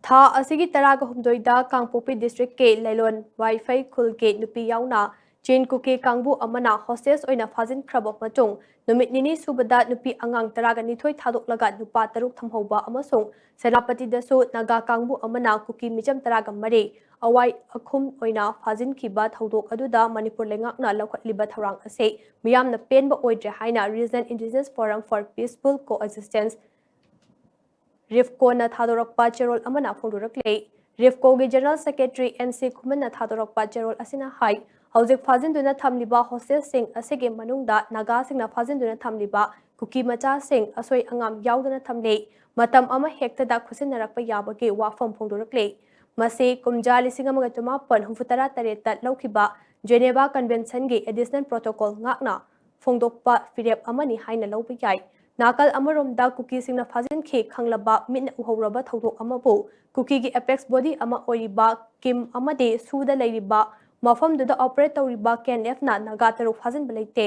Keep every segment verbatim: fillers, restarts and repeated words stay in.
ꯊꯥ ꯑꯁꯤꯒꯤ ꯇꯔꯥꯒ ꯍꯨꯝꯗꯣꯏꯗ ꯀꯥꯡꯄꯣꯛꯄꯤ district ꯀꯤ ꯂꯩꯂꯣꯟ ꯋꯥꯏꯐꯩ ꯈꯨꯜꯒꯤ ꯅꯨꯄꯤ ꯌꯥꯎꯅ ꯆꯤꯟ ꯀꯨꯀꯤ ꯀꯥꯡꯕꯨ ꯑꯃꯅ hostage ꯑꯣꯏꯅ ꯐꯥꯖꯤꯟꯈ꯭ꯔꯕ ꯃꯇꯨꯡ, ꯅꯨꯃꯤꯠ ꯅꯤꯅꯤ ꯁꯨꯕꯗ ꯅꯨꯄꯤ ꯑꯉꯥꯡ ꯇꯔꯥꯒ ꯅꯤꯊꯣꯏ ꯊꯥꯗꯣꯛꯂꯒ ꯅꯨꯄꯥ ꯇꯔꯨꯛ ꯊꯝꯍꯧꯕ ꯑꯃꯁꯨꯡ ꯁꯦꯅꯥꯄꯇꯤꯗꯁꯨ ꯅꯥꯒꯥ ꯀꯥꯡꯕꯨ ꯑꯃꯅ ꯀꯨꯀꯤ ꯃꯤꯆꯝ ꯇꯔꯥꯒ ꯃꯔꯤ ꯑꯋꯥꯏ ꯑꯈꯨꯝ ꯑꯣꯏꯅ ꯐꯥꯖꯤꯟꯈꯤꯕ ꯊꯧꯗꯣꯛ ꯑꯗꯨꯗ ꯃꯅꯤꯄꯨꯔ ꯂꯩꯉꯥꯛꯅ ꯂꯧꯈꯠꯂꯤꯕ ꯊꯧꯔꯥꯡ ꯑꯁꯤ ꯃꯤꯌꯥꯝꯅ ꯄꯦꯟꯕ ꯑꯣꯏꯗ꯭ꯔꯦ ꯍꯥꯏꯅ Regional Indigenous Forum for Peaceful Coexistence, ꯔꯤꯐꯀꯣꯅ ꯊꯥꯗꯣꯔꯛꯄ ꯆꯦꯔꯣꯜ ꯑꯃꯅ ꯐꯣꯡꯗꯣꯔꯛꯂꯤ꯫ ꯔꯤꯐꯀꯣꯒꯤ General Secretary ꯑꯦꯟ ꯁꯤ ꯈꯨꯃꯟꯅ ꯊꯥꯗꯣꯔꯛꯄ ꯆꯦꯔꯣꯜ ꯑꯁꯤꯅ ꯍꯥꯏ, ꯍꯧꯖꯤꯛ ꯐꯥꯖꯤꯟꯗꯨꯅ ꯊꯝꯂꯤꯕ hostageꯁꯤꯡ ꯑꯁꯤꯒꯤ ꯃꯅꯨꯡꯗ ꯅꯥꯒꯥꯁꯤꯡꯅ ꯐꯥꯖꯤꯟꯗꯨꯅ ꯊꯝꯂꯤꯕ ꯀꯨꯀꯤ ꯃꯆꯥꯁꯤꯡ ꯑꯁꯣꯏ ꯑꯉꯥꯝ ꯌꯥꯎꯗꯅ ꯊꯝꯂꯤ꯫ ꯃꯇꯝ ꯑꯃ ꯍꯦꯛꯇꯗ ꯈꯨꯠꯁꯤꯟꯅꯔꯛꯄ ꯌꯥꯕꯒꯤ ꯋꯥꯐꯝ ꯐꯣꯡꯗꯣꯔꯛꯂꯤ꯫ ꯃꯁꯤ ꯀꯨꯝꯖꯥ ꯂꯤꯁꯤꯡ ꯑꯃꯒ ꯆꯃꯥꯄꯟ ꯍꯨꯝꯐꯨꯇꯔꯥ ꯇꯔꯦꯠꯇ ꯂꯧꯈꯤꯕ Geneva Conventionꯒꯤ Additional Protocol ꯉꯥꯛꯅ ꯐꯣꯡꯗꯣꯛꯄ ꯐꯤꯔꯦꯞ ꯑꯃꯅꯤ ꯍꯥꯏꯅ ꯂꯧꯕ ꯌꯥꯏ꯫ ꯅꯥꯀꯜ ꯑꯃꯔꯣꯝꯗ ꯀꯨꯀꯤꯁꯤꯡꯅ ꯐꯥꯖꯤꯟꯈꯤ ꯈꯪꯂꯕ ꯃꯤꯠꯅ ꯎꯍꯧꯔꯕ ꯊꯧꯗꯣꯛ ꯑꯃꯕꯨ ꯀꯨꯀꯤꯒꯤ apex body ꯑꯃ ꯑꯣꯏꯔꯤꯕ ꯀꯤꯝ ꯑꯃꯗꯤ ꯁꯨꯗ ꯂꯩꯔꯤꯕ ꯃꯐꯝꯗꯨꯗ operate ꯇꯧꯔꯤꯕ ꯀꯦ ꯑꯦꯟ ꯑꯦꯐꯅ ꯅꯥꯒꯥ ꯇꯔꯨꯛ ꯐꯥꯖꯤꯟꯕ ꯂꯩꯇꯦ꯫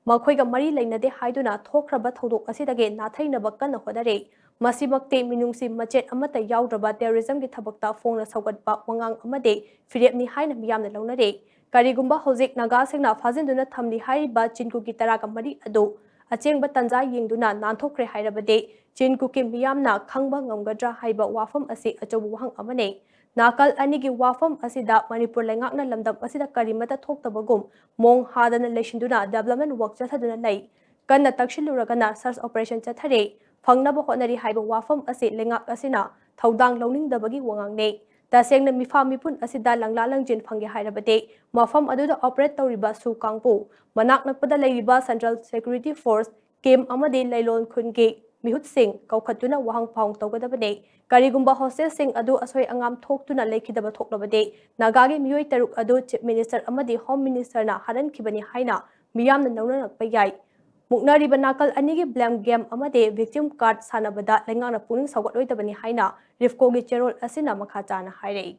ꯃꯈꯣꯏꯒ ꯃꯔꯤ ꯂꯩꯅꯗꯦ ꯍꯥꯏꯗꯨꯅ ꯊꯣꯛꯈ꯭ꯔꯕ ꯊꯧꯗꯣꯛ ꯑꯁꯤꯗꯒꯤ ꯅꯥꯊꯩꯅꯕ ꯀꯟꯅ ꯍꯣꯠꯅꯔꯤ꯫ ꯃꯁꯤꯃꯛꯇꯤ ꯃꯤꯅꯨꯡꯁꯤ ꯃꯆꯦꯠ ꯑꯃꯠꯇ ꯌꯥꯎꯗ꯭ꯔꯕ terrorismꯒꯤ ꯊꯕꯛꯇ ꯐꯣꯡꯅ ꯁꯧꯒꯠꯄ ꯋꯥꯉꯥꯡ ꯑꯃꯗꯤ ꯐꯤꯔꯦꯞꯅꯤ ꯍꯥꯏꯅ ꯃꯤꯌꯥꯝꯅ ꯂꯧꯅꯔꯤ꯫ ꯀꯔꯤꯒꯨꯝꯕ ꯍꯧꯖꯤꯛ ꯅꯥꯒꯥꯁꯤꯡꯅ ꯐꯥꯖꯤꯟꯗꯨꯅ ꯊꯝꯂꯤ ꯍꯥꯏꯔꯤꯕ ꯆꯤꯟ ꯀꯨꯀꯤ ꯇꯔꯥꯒ ꯃꯔꯤ ꯑꯗꯨ ꯑꯆꯦꯡꯕ ꯇꯥꯟꯖꯥ ꯌꯦꯡꯗꯨꯅ ꯅꯥꯟꯊꯣꯛꯈ꯭ꯔꯦ ꯍꯥꯏꯔꯕꯗꯤ ꯆꯤꯟ ꯀꯨꯀꯤ ꯃꯤꯌꯥꯝꯅ ꯈꯪꯕ ꯉꯝꯒꯗ꯭ꯔꯥ ꯍꯥꯏꯕ ꯋꯥꯐꯝ ꯑꯁꯤ ꯑꯆꯧꯕ ꯋꯥꯍꯪ ꯑꯃꯅꯤ꯫ ꯅꯥꯀꯜ ꯑꯅꯤꯒꯤ ꯋꯥꯐꯝ ꯑꯁꯤꯗ ꯃꯅꯤꯄꯨꯔ ꯂꯩꯉꯥꯛꯅ ꯂꯝꯗꯝ ꯑꯁꯤꯗ ꯀꯔꯤꯃꯠꯇ ꯊꯣꯛꯇꯕꯒꯨꯝ ꯃꯣꯡ ꯍꯥꯗꯅ ꯂꯩꯁꯤꯟꯗꯨꯅ development work ꯆꯠꯊꯗꯨꯅ ꯂꯩ꯫ ꯀꯟꯅ ꯇꯛꯁꯤꯜꯂꯨꯔꯒꯅ search operation ꯆꯠꯊꯔꯤ, ꯐꯪꯅꯕ ꯍꯣꯠꯅꯔꯤ ꯍꯥꯏꯕ ꯋꯥꯐꯝ ꯑꯁꯤ ꯂꯩꯉꯥꯛ ꯑꯁꯤꯅ ꯊꯧꯗꯥꯡ ꯂꯧꯅꯤꯡꯗꯕꯒꯤ ꯋꯥꯉꯥꯡꯅꯤ꯫ ꯇꯁꯦꯡꯅ ꯃꯤꯐꯥ ꯃꯤꯄꯨꯟ ꯑꯁꯤꯗ ꯂꯪꯂꯥ ꯂꯪꯖꯤꯟ ꯐꯪꯒꯦ ꯍꯥꯏꯔꯕꯗꯤ ꯃꯐꯝ ꯑꯗꯨꯗ operate ꯇꯧꯔꯤꯕ ꯁꯨ ꯀꯥꯡꯕꯨ, ꯃꯅꯥꯛ ꯅꯛꯄꯗ ꯂꯩꯔꯤꯕ Central Security Force, ꯀꯤꯝ ꯑꯃꯗꯤ ꯂꯩꯂꯣꯟ ꯈꯨꯟꯒꯤ ꯃꯤꯍꯨꯠꯁꯤꯡ ꯀꯧꯈꯠꯇꯨꯅ ꯋꯥꯍꯪ ꯄꯥꯎꯍꯪ ꯇꯧꯒꯗꯕꯅꯤ꯫ ꯀꯔꯤꯒꯨꯝꯕ hostageꯁꯤꯡ ꯑꯗꯨ ꯑꯁꯣꯏ ꯑꯉꯥꯝ ꯊꯣꯛꯇꯨꯅ ꯂꯩꯈꯤꯗꯕ ꯊꯣꯛꯂꯕꯗꯤ ꯅꯥꯒꯥꯒꯤ ꯃꯤꯑꯣꯏ ꯇꯔꯨꯛ ꯑꯗꯨ Chief Minister ꯑꯃꯗꯤ Home Ministerꯅ ꯍꯥꯠꯍꯟꯈꯤꯕꯅꯤ ꯍꯥꯏꯅ ꯃꯤꯌꯥꯝꯅ ꯂꯧꯅꯔꯛꯄ ꯌꯥꯏ꯫ ꯃꯨꯛꯅꯔꯤꯕ ꯅꯥꯀꯜ ꯑꯅꯤꯒꯤ blame game ꯑꯃꯗꯤ victim card ꯁꯥꯟꯅꯕꯗ ꯂꯩꯉꯥꯛꯅ ꯄꯨꯛꯅꯤꯡ ꯁꯧꯒꯠꯂꯣꯏꯗꯕꯅꯤ ꯍꯥꯏꯅ ꯔꯤꯐꯀꯣꯒꯤ ꯆꯦꯔꯣꯜ ꯑꯁꯤꯅ ꯃꯈꯥ ꯇꯥꯅ ꯍꯥꯏꯔꯛꯏ꯫